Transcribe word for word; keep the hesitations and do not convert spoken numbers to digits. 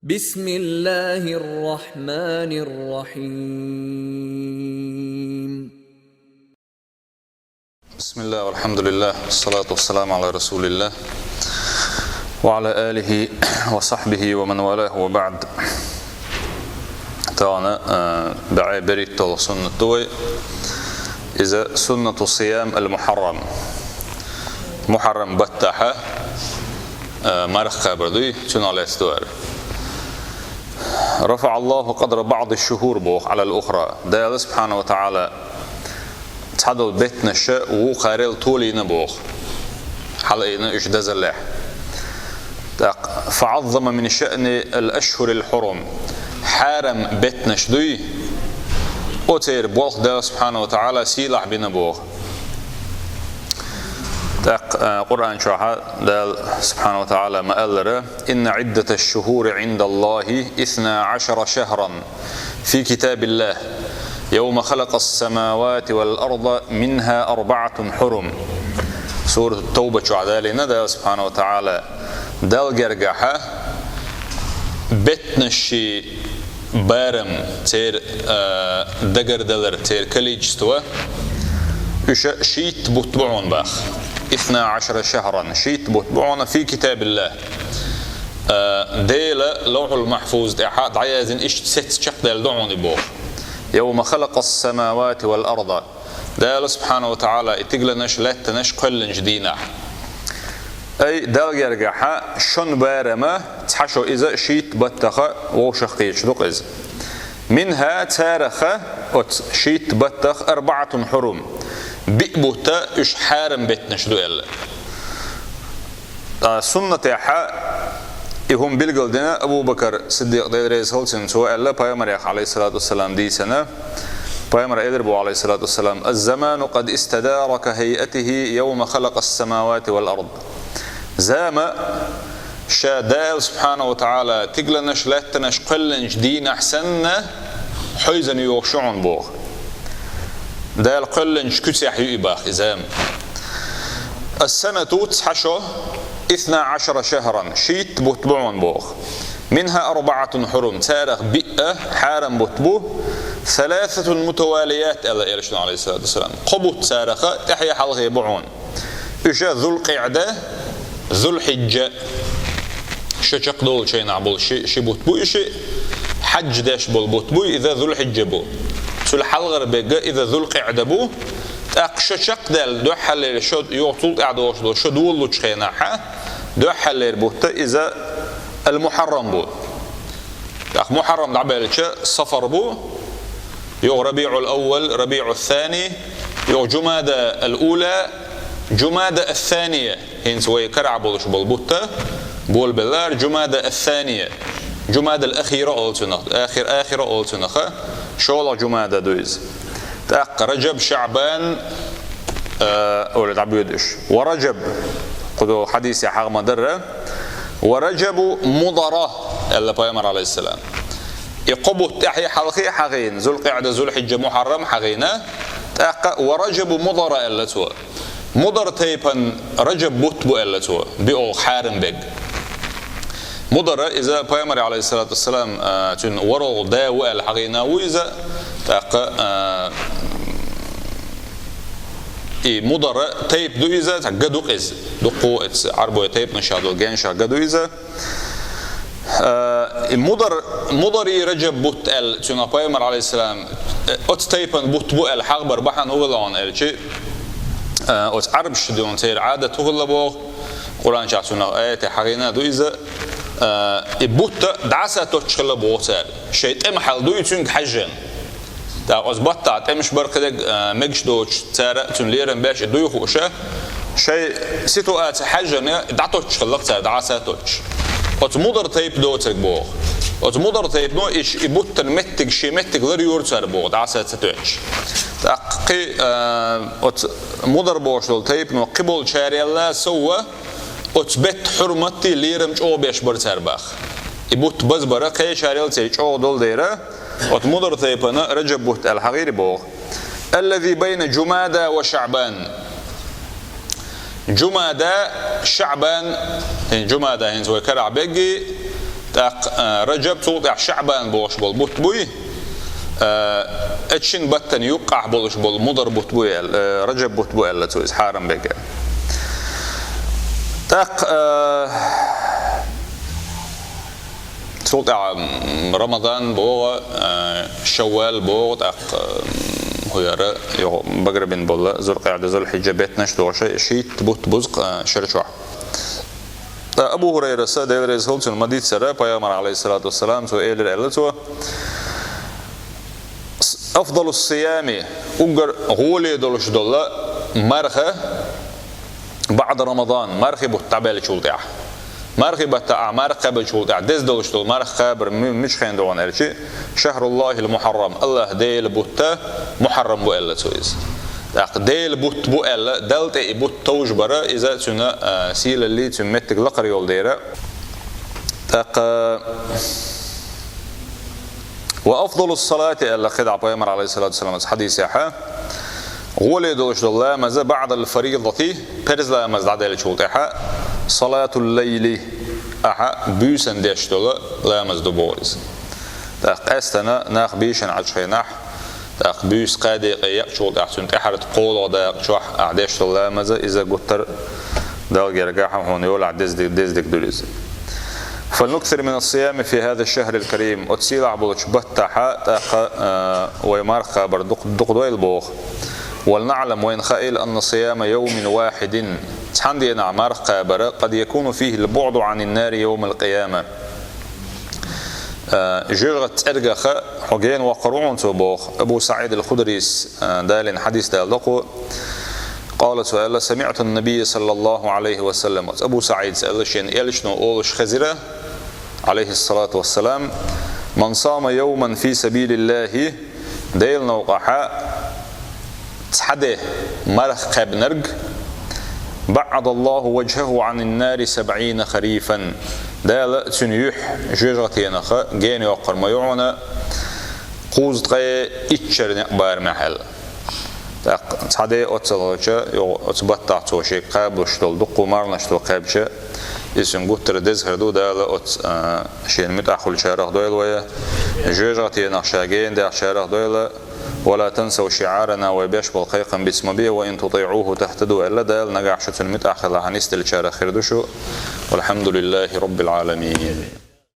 بسم الله الرحمن الرحيم. بسم الله والحمد لله والصلاة والسلام على رسول الله وعلى آله وصحبه ومن والاه وبعد. Тана, э, баьӀе берит дола суннат ду вай. Иза суннату сиям аль-мухьаррам. Мухьаррам баттахьа, э, марха кхабар дуй, цунах лаьцна ду вай. رفع الله قدر بعض الشهور боху على الأخرى. Дала субхьана ва таӀала цхьадолу беттанаш вукхарел толийна боху. Хьалаайна уьш дазаллехь. ТӀаккха, فعظم من شأن الأشهر الحرم. Хьарам беттанаш дуй, оцеран болх Дала субхьана ва таӀала сийлахь бина боху. ТӀаккха, а, Къуръан чохьа Дала субхьана ва таӀала ма-аллара: إن عدة الشهور عند الله اثنا عشر شهرا في كتاب الله يوم خلق السماوات والأرض منها أربعة حرم. Сурат Тавба чохь далийна Дала субхьана ва таӀала, Далла гергахьа беттанашший барам, церан, а, дагардалар, церан количество, уьш шийтта бутт бу хьуна баха. اثنا عشر شهرا, шийтта бутт бу хьуна في كتاب الله. А, Делан Лавхьул-Махьфуз тӀехьа дӀаяздина иштта сецца чекхдаьлла ду хьуна и боху. يوم خلق السماوات والأرض. Дала субхьана ва таӀала и тигаланаш, лаьттанаш кхоьллинчу дийнахь. Ай, Далла гергахьа шон барама цхьа шо иза шийтта баттаха вовшах кхеташ ду-кх иза. منها, цараха, оцу шийтта баттах, أربعة حرم, биъ бутт уьш хьарам беттанаш ду аьлла. Ткъа суннатехьа и хӀума билгалдина Абу Бакар Сиддикъ, Дела реза хилла цунна, цо аьлла, пайхамарех, Ӏалайхиссалату вассалам, дийцина. Пайхамара элира боху, Ӏалайхиссалату вассалам: الزمان قد استدار كهيئته يوم خلق السماوات والأرض. Зама ша Дала субхьана ва таӀала тигаланаш, лаьттанаш кхоьллинчу дийнахь санна хьийзина йогӀуш ю хьуна боху. Дала кхоьллинчу куьцехь ю и баха и зама. السنة, цхьа шо, اثنا عشر شهرا, шийтта бутт бу хьуна боху. منها أربعة حرم, царах биъ хьарам бутт бу, ثلاثة متواليات, аьлла элчано, Ӏалайхиссалату вассалам. Кхо бутт цараха тӀаьхье хьалхе бу хьуна. Уьш Зулкъиъда, Зулхьиджа. Шо чекхдолучу хенахь болу ши, ши бутт бу и ши. Хьаьжжа деш болу бутт бу, иза Зулхьиджа бу. Цул хьалхара берг иза Зулкъиъда бу. ТӀаккха шо чекхдаьлла дуьххьарлера шо, юха цул тӀаьхьа догӀуш долу шо долалучу хенахьа, дуьххьарлера бутт иза Аль-Мухьаррам бу. ТӀаккха Мухьаррам дӀабаьлча Сафар бу, юха РабиӀул-Аввал, РабиӀус-Сани, юха Жумада аль-Ула, Жумада ас-Сания, хӀинца вай карахь болуш болу бутт болабеллара, Жумада ас-Сания, Жумада аль-Ахира олу цунах, ахир, ахира олу цунах, шолгӀа Жумада ду иза. ТӀаккха Раджаб, ШаӀбан, э, олу дӀабоьду уьш. Ва Раджаб, кху долу хьадисехь хьагӀ ма-дарра, ва Раджабу мудара, аьлла пайхамар, Ӏалайхиссалам. И кхо бутт тӀаьхье хьалхе хьагӀийна, Зулкъиъда, Зулхьиджа, Мухьаррам хьагӀийна, тӀаккха ва Раджабу мудара аьлла цо. Мудар тайпан Раджаб бутт бу аьлла цо, биъолгӀа хьарам берг. Мудара иза пайхамар, Ӏалайхиссалату вассалам, а, цуьнан ворхӀалгӀа да ву аьлла хьагӀийна ву иза, тӀаккха, а, и мудара тайпа ду иза, цхьа га ду-кх иза. Дуккха а эца Ӏарбой тайпанашах долу генашах га ду иза. Э, и мудар, мудари Раджаб бутт аьлла цуьнах пайхамар, Ӏалайхиссалам, э, оцу тайпан бутт бу аьлла хьагӀ бар бахьана хӀун хилла хьуна аьлча, э, оцу Ӏарбашна дуьйна церан Ӏадат хӀун хилла боху, Къуръан чохь цуьнах аятехь хьагӀийна ду иза, э, и бутт дӀасатоттуш хилла боху цара, шайн тӀеман хьал дуй цуьнга хьаьжжина. ТӀаккха оцу баттахь тӀемаш бара кхидерг, а, мегаш доцуш, цара цуьнан лерам беш и дуй хууш, шайн ситуаци хьаьжжина дӀатоттуш хилла-кх цара, дӀасатоттуш. Оцу мудар тайпа доцург боху. Оцу мудар тайпано и ш-, и буттан меттиг, шен меттиг лар йора цара боху, дӀаса ца тоьттуш. ТӀаккха кхин, а, оцу мудар бохуш долу тайпано кхиболчара ялла совва, оцу бетта хьурматти лерам чӀогӀа беш бара цара баха. И бутт базбара кхечарел церан чӀогӀа долу дера, оцу мудар тайпана Раджаб бутт аьлла хьагӀийра боху. الذي بين جمادى وشعبان. Жумада, ШаӀбан, хӀин Жумада хӀинца вай карахь берг, ТӀаккха, а, Раджаб, цул тӀехьа ШаӀбан бохуш болу бутт буй, а, эцу шина баттана юккъехь болуш болу мудар бутт буй аьлла, а, Раджаб бутт бу аьлла цо иза хьарам бега. ТӀаккха, а, цул тӀехьа, м, Рамадан богӀу, а, Шаввал богӀу, тӀаккха, м, хӀу яра, йогӀу багарбина болу Зулкъаъда, Зулхьиджа беттанаш догӀуш, шийтта бутт бу иза, а, шарчохь. Ткъа Абу ХӀурайрас, Дела реза хуьлда цунна, ма дийцира, Пайхамар, алейхиссалату вассалам, цо элира аьлла цо: «Афдалу ссиями», уггар гӀоле долуш долу марха, «баъда Рамадан», мархи бутт дӀабеллачул тӀаьхьа. Мархи баттахь марха кхаьбначул тӀаьхьа деза долуш долу марха кхабар му-, муьлхачу хенахь ду аьлча, «шахруллахил мухьаррам», Аллахь Делан бутт, мухьаррам бу аьлла цо иза. ТӀаккха Делан бутт бу аьлла, Далла тӀе и бутт товжабар, иза цуьнан, а, сийлаллий, цуьнан меттиг лакхара йолу дела. ТӀаккха «ва афдалу ссалати», аьлла кхидӀа Пайхамар, алейхиссалату вассалам, хьадисехь, гӀоле долуш долу ламаз, «баъдал фаридати», парз ламаз дӀаделлачул тӀаьхьа, «салатул лайли», ахьа буьйсанна деш долу ламаз ду боху иза. ТӀаккха къаьстина нах бийшина Ӏачу хенахь, тӀаккха буьйса кхаа декъе яьлчул тӀаьхьа цуьнан тӀаьхьарчу кхоалгӀа дакъа чохь ахь деш долу ламаз, иза гуттар а Далла гергахь хьуна йолахь деза дерг, деза дерг ду иза. «Фалнуксир мина ссиями фи хаза шшахрил карим». Оцу сийлахь болчу баттахь тӀаккха, а, вай марха кхабар дукха, дукха дойла боху. «Валнаълам», вайна хаийла, «анна сияма йовмин вахьидин», цхьана денахь марха кхабар, «къад якуну фихил буъду Ӏанин нари йовмал къияма». А, жоьжахатин цӀергах хьо гена воккхур ву хьуна цо боху. Абу СаӀид ал-Худрис, а, далийна хьадис далийна ду кху. Къала, цо аьлла: «Самиъту ннабийя саллаллаху Ӏалайхи ва саллам». Оцу Абу СаӀидас аьлла, шена элчано олуш хезира, Ӏалайхиссалату вассалам: «Ман сама йовман фи сабилиллахи», Делан новкъахь цхьа де марха кхаьбнарг, «баъадаллаху важхаху Ӏанин нари сабъийна харифан». Дала цуьнан юьхь жоьжахатенах гена йоккхур ма ю хьуна кхузткъе итт шер некъ барамехь аьлла. ТӀаккха цхьа де оццул гӀолча, йо-, оцу баттахь цо шега кхабалуш долу дуккха марханаш цо кхаьбча, иза цуьнан гуттар а деза хир ду, Дала оцу, а, шена муьтӀахь хуьлучарах дойла вай, жоьжахатенах ша гена даьхначарах дойла, «Ва ла тансав шиъарана», вай беш болу кхайкхам биц ма бе, «ва ин тутиъуху тахтаду», аьлла, Дала нагахь шу цуьнан муьтӀахь хилахь нисделлачарах хир ду шу. Валхьамдулиллахи роббил Ӏаламин.